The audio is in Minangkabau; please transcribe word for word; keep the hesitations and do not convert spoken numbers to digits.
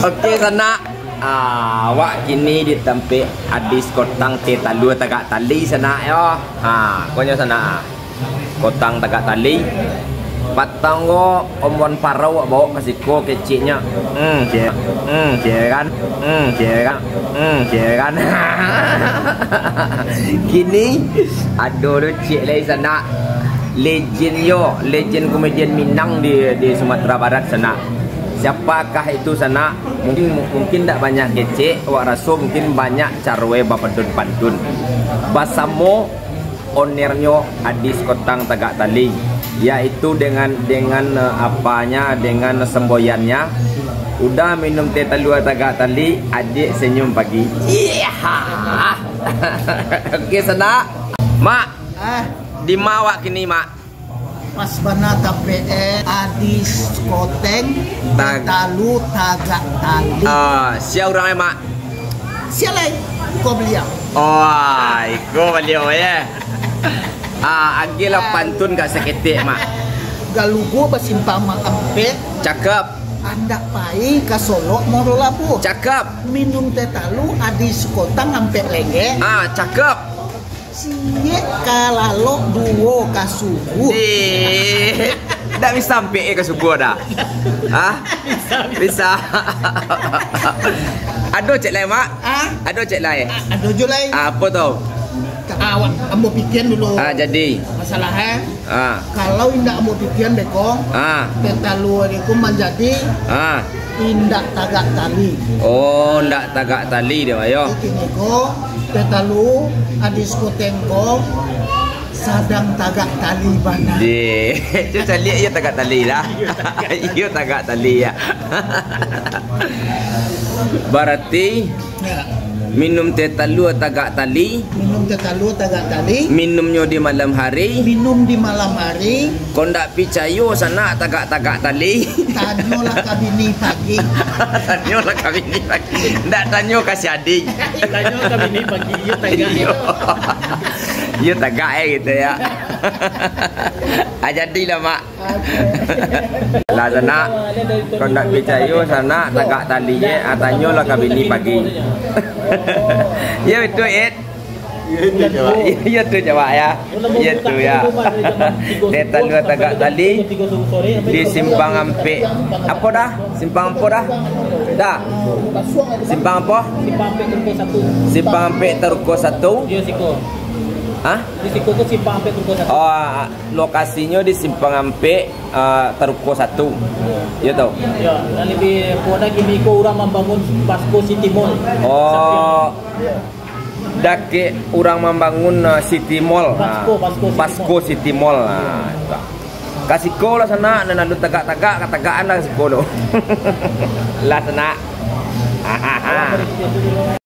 Oke, sanak. Ah, awak kini di tampek Adi Sekotang teh talua tagak tali, sanak, yo. Ha, konyo sanak. Kotang tagak tali. Patang ko ombon parau awak baok ka siko keceknyo. Hmm, je-, hmm, jeran. Hmm, jeran. Hmm, jeran. Kini ado lo ciek lai, sanak. Legend yo, legend komedian Minang di, di Sumatera Barat, sanak. Siapakah itu, sanak? Mungkin, mungkin ndak banyak kecek, awak raso mungkin banyak caro e bapantun-pantun. Basamo owner-nyo Adi Sekotang tagak tali, yaitu dengan, dengan, eh, apanya, dengan semboyannya, "Udah minum teh talua tagak tali, adiak senyum pagi." Iya. Oke, sanak. Mak, ah, di ma awak kini, Mak? Pas bana tampek e, Adi Sekotang, teh talua tagak tali. Ah, sia urang e, Mak? Sia lai? Iko baliau. Oh, iko baliau, yo. Ah, agiahlah pantun ka saketek, Mak. Galugo basimpang maampek. Cakep. Andak pai ka Solok Muaro Labuah. Cakep. Minum teh talua Adi Sekotang ampek lenggek. Ah, cakep. Ciek ka lalok duo ka subuah. Eh, ndak bisa ampek e ka subuah dah. Hah? Bisa. Ado ciek lai, Mak? Ah? Ado ciek lai? Ah, ado jo lai. Ah, apo tu? Ah, awak, ambo pikian dulu. Ah, jadi. Masalah e. Ah. Kalau indak ambo pikian beko, ah, teh talua ko manjadi, ah, indak tagak tali. Oh, indak tagak tali dia, yo. Kini ko, teh talua, Adi Sekotang ko, sadang tagak tali bana. Deh, tu caliak iyo tagak tali lah. Iyo tagak tali, yo. Barati, ya, minum teh talua tagak tali. Minum teh talua tagak tali. Minumnyo di malam hari. Minum di malam hari. Kok ndak picayo, sanak, tagak-tagak tali. Tanyolah ka bini pagi. Tanyolah ka bini pagi. Ndak tanyo ka si Adi. Tanyo ka bini pagi, iyo tagak. Iyo. Iyo tagak, eh, gitu, yo. Ah, jadilah, Mak. Lah, sanak. Kok ndak picayo, sanak, tagak tali, eh. Ah, tanyolah ka bini pagi. Yo, itu, Ed. Iyo tu, jawab, yo. Iyo tu, yo. Teh talua tagak tali di simpang ampek. Apo dah? Simpang apo dah? Dah. Simpang apo? Simpang Ampek Taruko satu. Simpang Ampek Taruko satu. Iyo, siko. Hah? Di siko tu Simpang Ampek Taruko satu. Oh, lokasinyo di Simpang Ampek, ah, Taruko satu. Iyo tu. Yo, nan labiah poda kini ko urang mambangun Basko City Mall. Oh. Dakek urang mambangun, ah, City Mall. Basko, ah, Basko City Mall. Basko City Mall. Ah, tu. Ka siko lah, sanak, nan alun tagak-tagak, katagaan lah ka siko tu. Lah, sanak.